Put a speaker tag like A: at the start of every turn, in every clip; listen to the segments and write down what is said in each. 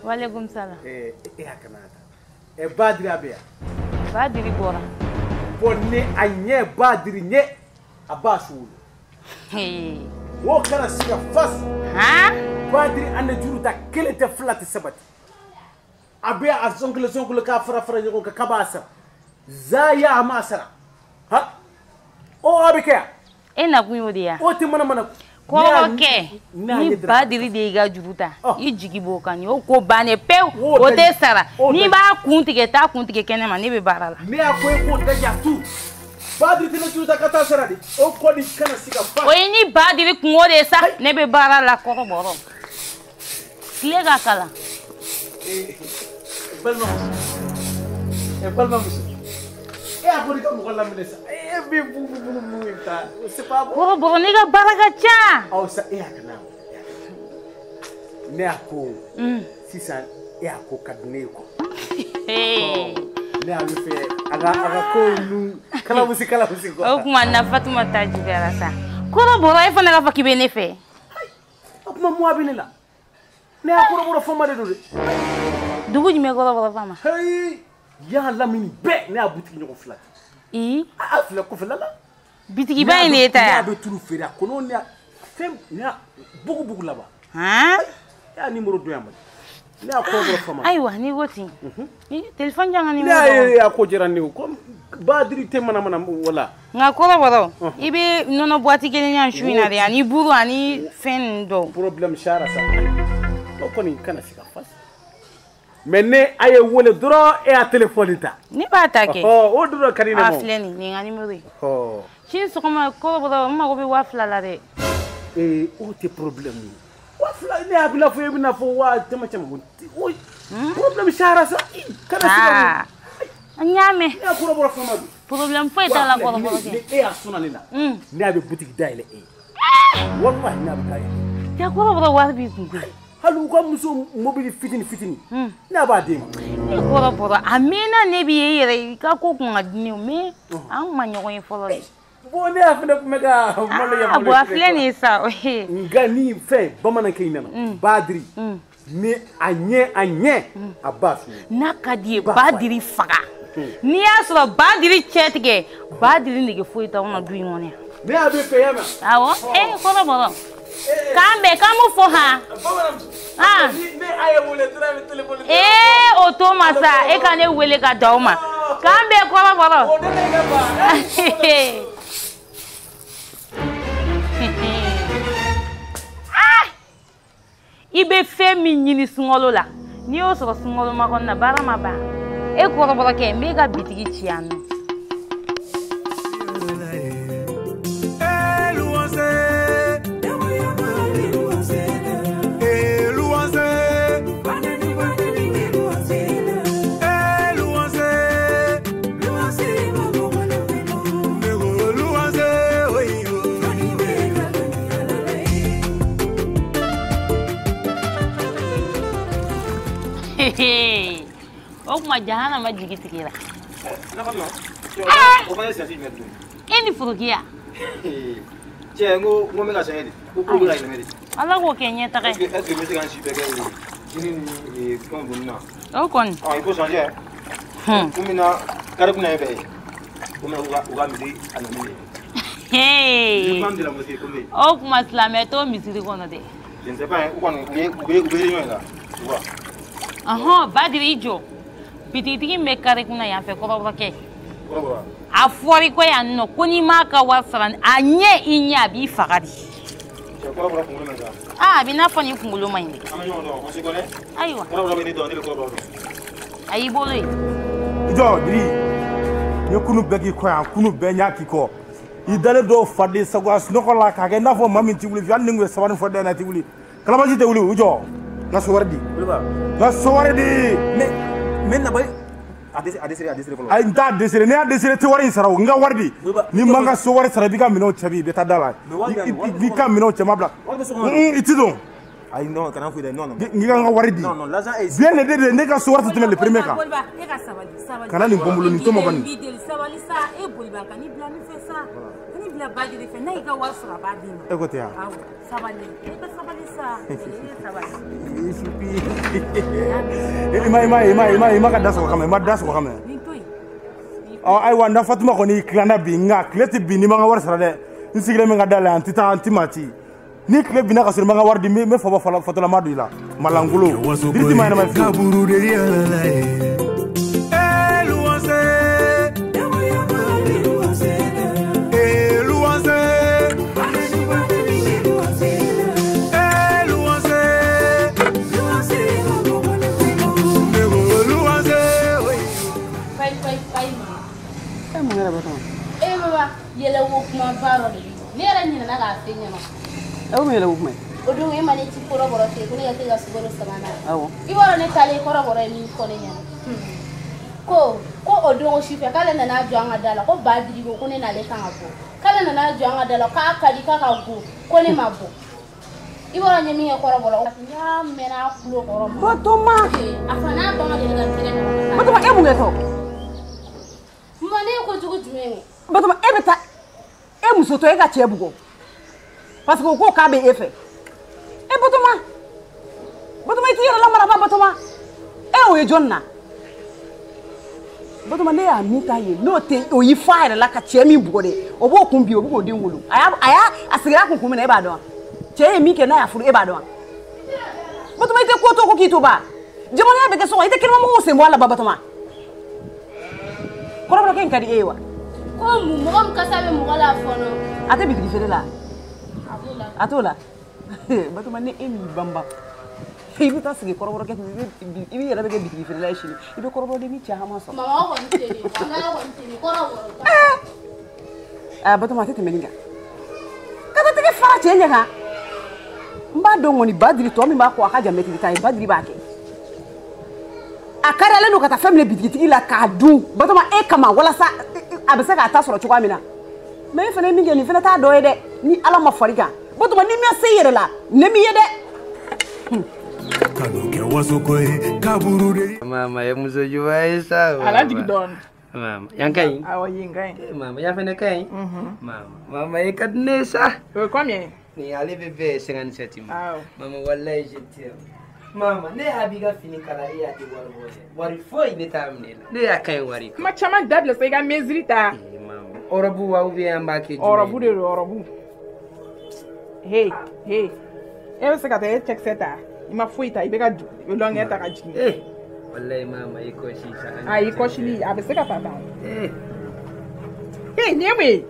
A: Walaikum salam.
B: E Badiri abeya.
A: Badiri bora.
B: Bonne anye Badiri nye abasu.
A: Hey.
B: Wo kana siga fas.
A: Ha?
B: Badiri ande juru ta kelete flat sabati. Abeya a zonkle zonkle ka fara fara nyoko ka kabasa. Zaya amasara. Ha? O abike.
A: E na kunyo dia.
B: O te mana mana.
A: Kɔrɔkɛ ni Badiri de y'i ka juru ta i jigi b'o kan o ko bannen pewu o tɛ sara n'i b'a kun tigɛ taa kun tigɛ kɛnɛ ma ne bɛ baara la.
B: Ne y'a fɔ e k'o daja tu Badiri tɛ ne juru ta ka taa sara de o kɔni kana se ka fa.
A: O ye ni Badiri kungo de ye sa ne bɛ baara la kɔrɔbɔrɔ tile ka kalan.
B: Balimamuso balimamuso e y'a fɔ ne ka mɔgɔ laminɛ sa. E bɛ bu bu bu bu ta c'est pas bon.
A: Kɔrɔbɔrɔ ne ka baara ka ca.
B: Ɔ sa e y'a kana ne y'a ko sisan e y'a ko ka di ne ye quoi. Ne y'a fɛ a ka ko ninnu kalabusi kalabusi quoi.
A: O tuma na Fatuma ta juguyara sa. Kɔrɔbɔrɔ e fana k'a fɔ k'i bɛ ne fɛ.
B: O tuma mun bɛ ne la ne y'a kɔrɔbɔrɔ fama de don dɛ.
A: Dugu jumɛn kɔrɔbɔrɔ fama?
B: Heyi y'a lamini bɛɛ ne y'a butigi ɲɔgɔn fila.
A: I?
B: A filɛ kɔfɛla la.
A: Bitigiba in de ye ta ya?
B: Ne bɛ tulu feere a kɔnɔ ne fɛn ne y'a bugu bugu laban.
A: Han?
B: E y'a numéro dɔn yan ma. Ne y'a kɔrɔbɔrɔ fama.
A: Ayiwa n'i ko ten. Téléphone jan ka numéro dɔn.
B: Ne y'a ko diyara ne ye comme Badiri tɛ mana mana wala.
A: Nka kɔrɔbɔrɔ i bɛ nɔnɔ boîte kelen yan su in na dɛ ani buru ani fɛn ninnu dɔw.
B: Problème sara sa. O kɔni kana se ka fasa. Mais ne a ye wele dɔrɔn e y'a téléphone ta.
A: Ne b'a ta kɛ.
B: O dɔrɔn ka di ne ma.
A: A filɛ nin ye n ka numéro ye. Sini sɔgɔma kɔrɔbɔrɔ n mago bɛ 2000 la dɛ.
B: Ee o tɛ problème ye. 2000 ne y'a bɛna fɔ e bɛna fɔ waa caman caman o problème sara sa. Kana se ka.
A: N y'a mɛn.
B: Ne y'a kɔrɔbɔrɔ fama don.
A: Problème foyi t'a la kɔrɔbɔrɔ kɛ.
B: Ni e y'a sɔnna ne la. Ne y'a bɛ boutique dayɛlɛ e ye. Walahi ne y'a bɛ dayɛlɛ.
A: Ja kɔrɔbɔrɔ wari b'i kun koyi.
B: Hali u ka muso mobili fitini fitini ne b'a d'e ma.
A: Ne kɔrɔbɔrɔ a mɛnna ne b'i ye yɛrɛ i ka ko kun ka di ne ye mais an ma ɲɔgɔn ye fɔlɔ dɛ.
B: Bon ne y'a fana tun bɛ ka malo
A: ah bon a filɛ nin ye sa.
B: Nka ni fɛn bamanankɛ in nana Badiri ni a ɲɛ a ba su.
A: N'a ka di ye Badiri faga n'i y'a sɔrɔ Badiri cɛ tigɛ Badiri nege foyi t'anw na du in kɔnɔ yan.
B: Ne y'a bɛ fɛ ya mɛn.
A: Awɔ e kɔrɔbɔrɔ. K'an bɛn k'an m'o fɔ han. Ah.
B: Ne a ye wele dɔrɔn a bɛ téléphone.
A: Ee o to ma sa e ka ne wele ka d'aw ma. K'an bɛn kɔrɔbɔrɔ.
B: O de ne ka ba.
A: Ah! I bɛ fɛn min ɲini sunkalo la n'i y'o sɔrɔ sunkalo makɔnɔ na baara ma ban. E kɔrɔbɔrɔkɛ n b'e ka bitigi ci yan nɔ. O kuma jahanama jigi tigɛra.
C: O fana ye siyasi jumɛn tuguni?
A: E ni forokiya.
C: Cɛ n ko n bɛ ka changer de. Ko ko bɛ ka yɛlɛmɛ de.
A: Ala k'o kɛ ɲɛtaga ye.
C: Est-ce que n bɛ se ka n si bɛɛ kɛ o ye? Jiri ni fɛnw donni na.
A: O kɔni.
C: Ah, il faut changer. Komi na kari kunna ye fɛ. Komi u ka misiri a nana ye.
A: Hey.
C: Femme de la mosquée komi.
A: O kuma silamɛ t'o misiri kɔnɔ dɛ.
C: Je ne sais pas, u kɔni u bɛ réunion la, tu vois.
A: Ɔhɔn, Badiri i jɔ. Bitigitigi min bɛ kari kunna yan fɛ kɔrɔbɔrɔkɛ.
C: Kɔrɔbɔrɔ.
A: A fɔra i kɔ yan nɔ ko n'i m'a ka wari sara a ɲɛ i ɲɛ a b'i faga de.
C: Cɛ kɔrɔbɔrɔ kunkolo man ɲi sa.
A: Ah, a b'i n'a fɔ nin kunkolo man ɲi dɛ.
C: An bɛ ɲɔgɔn dɔn, on se connaît.
A: Ayiwa.
C: Kɔrɔbɔrɔ bɛ ne dɔn, ne bɛ kɔrɔbɔrɔ dɔn.
A: A y'i bolo ye.
B: I jɔ Diri, n ye kunu bɛɛ k'i kɔ yan, kunu bɛɛ n y'a k'i kɔ. I dalen dɔw faden sagoya sunɔgɔ la k'a kɛ i n'a fɔ maa min t'i wuli fiyewu, hali ni n kun ye sabani fɔ da in na i t'i wuli. Kalabanci tɛ wuli, u jɔ. N ka so wari di. N ka so wari di.
C: Mais nabali a dɛsɛra fɔlɔ.
B: Ayi, n t'a dɛsɛra, n'i y'a dɛsɛra i tɛ wari in sara o, n ka wari di. N'i ma n ka so wari sara i b'i ka minɛnw cɛ bi, i bɛ taa da la. I b'i ka minɛnw cɛ ma bila. I ti don.
C: Ayi, non, kana foyi dɛ, non non.
B: N k'i ka n ka wari di.
C: Non non, l'argent est ici.
B: Bien ne de ne ka so wari tɛ tɛmɛ le premier kan.
A: Boliba, e ka sabali, sabali.
B: Kana nin bɔ n bolo, nin to ma bani.
A: N b'i deli, sabali sa, e Boliba ka n'i bila min fɛ sa. Ka n'i bila Badiri fɛ, n'a y'i ka wari sɔrɔ a b'a d'i ma.
B: E ko ten wa?
A: Awɔ, sabali. E ka sabali sa. E sabali.
B: I ma ka da sɔgɔ kama, i ma da sɔgɔ kama.
A: Nin to yen.
B: Ɔ ayiwa, n da Fatuma kɔni y'i tila n na bi, nka tile tɛ bin n'i ma n ka wari sara dɛ. N sigilen bɛ n ka da la yan, n tɛ taa, n tɛ maa ci. Ni tile binna ka sɔrɔ i ma n ka wari di, n bɛ faba fatɔlama don i la. Malangolo. Diri ti maa ɲɛnama ye fiyewu.
A: E baba, yɛlɛ wo kuma ba dɔ de bɛ yen. Ne yɛrɛ ɲinɛna k'a f'e ɲɛna.
D: E ko mun yɛlɛ wo kuma ye?
E: O don e ma ne ci kɔrɔbɔrɔ fɛ yen ko ne ka se ka sukaro sama n'a ye.
D: Awɔ.
E: I b'a dɔn ne taalen kɔrɔbɔrɔ ye min fɔ ne ɲɛna. Ko o don sufɛ k'ale nana jɔ an ka da la ko Badiri ko ne n'ale kan ka bɔ. K'ale nana jɔ an ka da la k'a ka di k'a ka go ko ne ma bɔ. I b'a dɔn n ye min kɛ kɔrɔbɔrɔ n y'a mɛn a kulo kɔrɔ ma.
D: Batoma.
E: A fana n'a ba ma deli ka tɛgɛ da.
D: Batoma e mun kɛ tɔ?
E: Mama ne ye kojugu jumɛn kɛ?
D: Batoma e bɛ taa e muso tɔ e ka cɛ bugɔ. Parce que o ko k'a bɛ e fɛ. E Batoma. Batoma i t'i yɛrɛ lamara ba Batoma. E o ye jɔn na? Batoma ne y'a min ta ye n'o tɛ o y'i fa yɛrɛ la ka cɛ min bugɔ dɛ o b'o kun bi o bɛ k'o den wolo. A y'a a sigira kun min na e b'a dɔn wa? Cɛ ye min kɛ n'a y'a furu e b'a dɔn wa? Batoma i tɛ ko to ko k'i to ba. Jamanaya bɛ kɛ so kɔnɔ i tɛ kɛnɛmamɔgɔw sen bɔ a la ba Batoma. Kɔrɔbɔrɔkɛ in ka di e ye wa?
E: Ko mun mɔgɔ min kasa bɛ mɔgɔ la fɔlɔ.
D: A tɛ bitigi feere la?
E: A b'o la.
D: A t'o la? Batoma ni e m'i banban i bɛ taa sigi kɔrɔbɔrɔkɛ kun i b'i yɛrɛ bɛ kɛ bitigi feerela ye sini i bɛ kɔrɔbɔrɔdennin caman sɔrɔ.
E: Mama o kɔni tɛ nin walahi o kɔni tɛ nin kɔrɔbɔrɔ.
D: Aa Batoma a tɛ tɛmɛ nin kan. Ka taa tɛgɛ fara cɛ ɲɛ kan. N b'a dɔn kɔni Badiri tɔ min b'a kɔ a ka jan mɛtiri tan ye Badiri b'a kɛ. A kariyalen don ka taa fɛn minɛ bitigitigi la k'a dun Batoma e kama walasa a bɛ se k'a ta sɔrɔ cogoya min na. Mais e fana ye min kɛ nin fana t'a dɔ ye dɛ ni Ala ma far'i kan. Batoma n'i ma se i yɛrɛ la ne m'i ye dɛ.
F: Mama ye muso ɲuman ye sa.
G: A lajigin dɔɔnin.
F: Mama yan ka ɲi.
G: Awɔ yen ka ɲi.
F: Mama yan fana ka ɲi. Mama mama e ka di ne ye sa.
G: O ye combien?
F: Nin ale bɛ bɛn 57 ma.
G: Awɔ.
F: Mama walayi je t'aime. Mama ne y'a b'i ka fini kala e y'a di wari bɔ dɛ. Wari foyi ne t'a minɛ la. Ne y'a ka ɲi wari.
G: Kuma caman dabila sa i ka mesure ta.
F: Mama ɔrɔbu wa ou bien an b'a kɛ jumɛn ye?
G: Ɔrɔbu de don ɔrɔbu. Hey hey e bɛ se ka taa e cɛkisɛ ta i ma foyi ta i bɛ ka lɔnkɛ ta ka jigin.
F: Eh walayi mama i kɔsi sa.
G: Ayi kɔsili a bɛ se ka ta tan.
F: Eh
G: nin ye mun ye?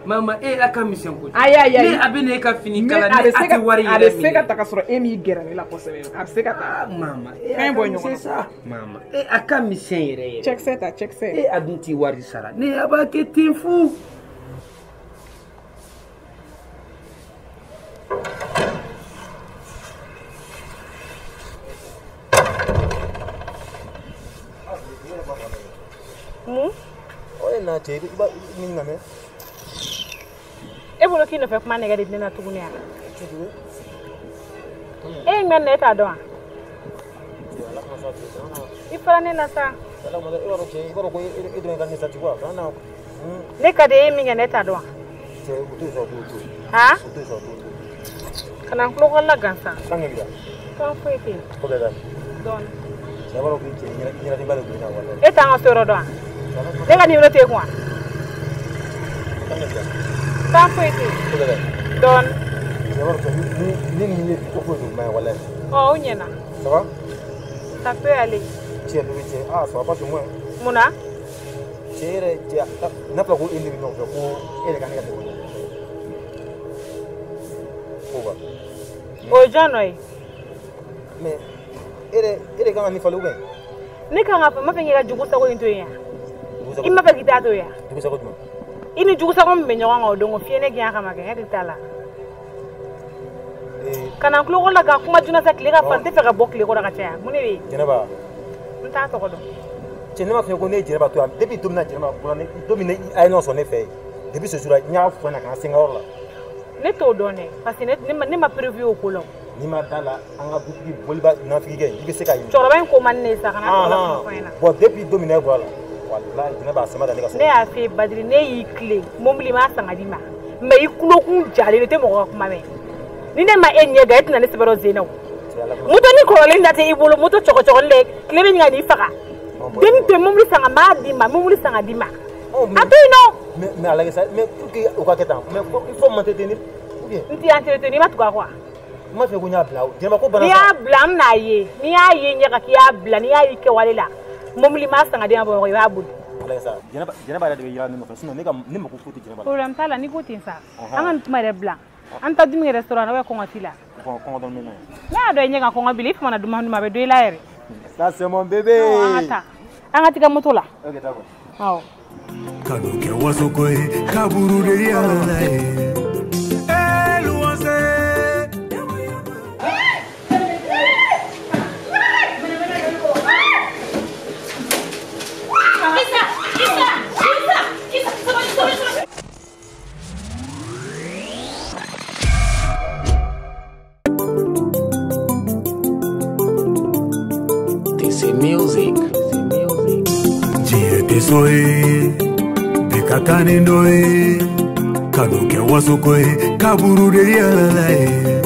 F: Mama mama e a ka misɛn kojugu.
G: Ayi ayi ayi.
F: Ne a bɛ na e ka fini kala ne a tɛ wari yɛrɛ minɛ.
G: A bɛ se ka ta ka sɔrɔ e m'i gɛrɛ ne la kosɛbɛ a bɛ se ka ta.
F: Mama e
G: fɛn
F: a
G: bɔ
F: ka
G: ɲɔgɔn
F: misɛn
G: na.
F: sa. Mama e a ka misɛn yɛrɛ yɛrɛ.
G: Cɛkisɛ ta cɛkisɛ.
F: E a dun t'i wari sara ne a b'a kɛ ten fu.
A: Mun?
C: O ye na cɛ i b'a min lamɛn.
A: E bolo k'i nɔfɛ kuma nɛgɛ de bɛ ne na tuguni wa? E ye mɛn na e t'a dɔn wa? I fara ne na sa. Ne ka di e ye min kɛ ne t'a dɔn wa? Han? Kana n tulo kɔrɔla gansan.
G: Kan foyi tɛ yen.
C: Ko bɛɛ ka ɲi.
G: Dɔɔni.
C: Cɛ b'a dɔn k'i cɛ ɲɛnajɛba de don i na walayi.
G: E t'an ka so yɔrɔ dɔn wa? Ne ka numéro t'e kun wa? Kan foyi tɛ yen.
C: Ko bɛɛ ka ɲi.
G: Dɔɔni.
C: Cɛ b'a dɔn ni nin ye bi ko foyi tun ma ɲi walayi.
G: Ɔ o ɲɛna.
C: Ça va?
G: Ça peut aller.
C: Cɛ bébé cɛ ah ça va pas chez moi.
G: Mun na?
C: Cɛ yɛrɛ cɛ n'a fɔra ko e ne bɛ ɲɔgɔn fɛ ko e yɛrɛ ka ne ka telefɔni. Ko ba.
G: O ye jɔn nɔ ye?
C: Mais e de kan ka nin falen ou bien?
G: Ne kan ka fɔ n m'a fɛ k'i ka jugu sago in to yen yan. I m'a fɛ k'i t'a to yen yan.
C: Jugu sago jumɛn?
G: I ni jugu sago min bɛ ɲɔgɔn kan o don ko fiyɛ ne gɛn a kama kɛ n hakili t'a la. Ka na n tulo kɔrɔ la ka kuma joona sa tile ka fa n tɛ fɛ ka bɔ tile kɔrɔ ka caya mun de bɛ yen?
C: Jɛnɛba.
G: N t'a tɔgɔ dɔn.
C: Cɛ ne m'a f'i ye ko ne ye Jɛnɛba to yan depuis don min na Jɛnɛba bɔra ne don min na a ye ɲɔgɔn sɔrɔ ne fɛ yen depuis ce jour là n y'a fɔ a ɲɛna ka na se n ka yɔrɔ la.
G: Ne t'o dɔn dɛ parce que ne ma prévu o ko la o.
C: N'i ma da la an ka dutigi boliba nafikikɛ i bɛ se ka ɲini.
G: Cɛkɔrɔba in ko man di ne ye sa kana tɔgɔ la kuma fɔ n ɲɛna.
C: Bon depuis don min na e bɔra la walayi Jɛnɛba a sɛmɛ da ne ka so.
G: Ne y'a f'i ye Badiri ne y'i tilen mobili m'a san ka d'i ma mais i tulokun jalen don i tɛ mɔgɔ ka kuma mɛn. Ni ne ma e ɲɛ gan e tɛna ne sɛbɛn dɔ sen na o. Moto ni kɔrɔlen da tɛ i bolo moto cɔgɔcɔgɔnin dɛ tile bɛ ɲini ka n'i faga. Den tɛ mobili san ka m'a d'i ma mobili san ka d'i ma. A to yen nɔ.
C: Mais a lajɛ sa mais pour que o ka kɛ tan mais il faut m'entretenir ou bien.
G: N t'i entretenir i ma tugu a kɔ wa.
C: N m'a fɛ ko n y'a bila o Jɛnɛba ko bana.
G: N'i y'a bila n bɛn'a ye n'i y'a ye ɲɛ kan k'i y'a bila n'i y'a ye kɛwale la mobili m'a san ka d'i ma Bamakɔ i b'a boli.
C: A lajɛ sa Jɛnɛba yɛrɛ de bɛ yaala ne nɔfɛ sinon ne mako foyi tɛ Jɛnɛba la.
G: Problème t'a la n'i ko ten sa an ka nin kuma yɛrɛ bila. An ta dumuni yɛrɛ sɔrɔ yan nɔ kɔngɔ t'i la.
C: Kɔngɔ dɔɔni bɛ n na.
G: Ne y'a dɔn i ɲɛ ka kɔngɔ b'i la i famana dumuni ma a bɛ dɔn i la yɛrɛ.
C: Ça c'est mon bébé.
G: An ka taa an ka t'i ka moto la.
C: Ok d'accord.
G: Awɔ.
H: Kanu kɛ wasoko ye kaburu de yala ye. Eluwanse.
E: Isa, Isa, Isa, Isa, sabali, sabali, sabali.
I: Music.
H: Diɲɛ tɛ so ye bi ka taa ni dɔ ye kanu kɛ wasoko ye kaburu de yala ye.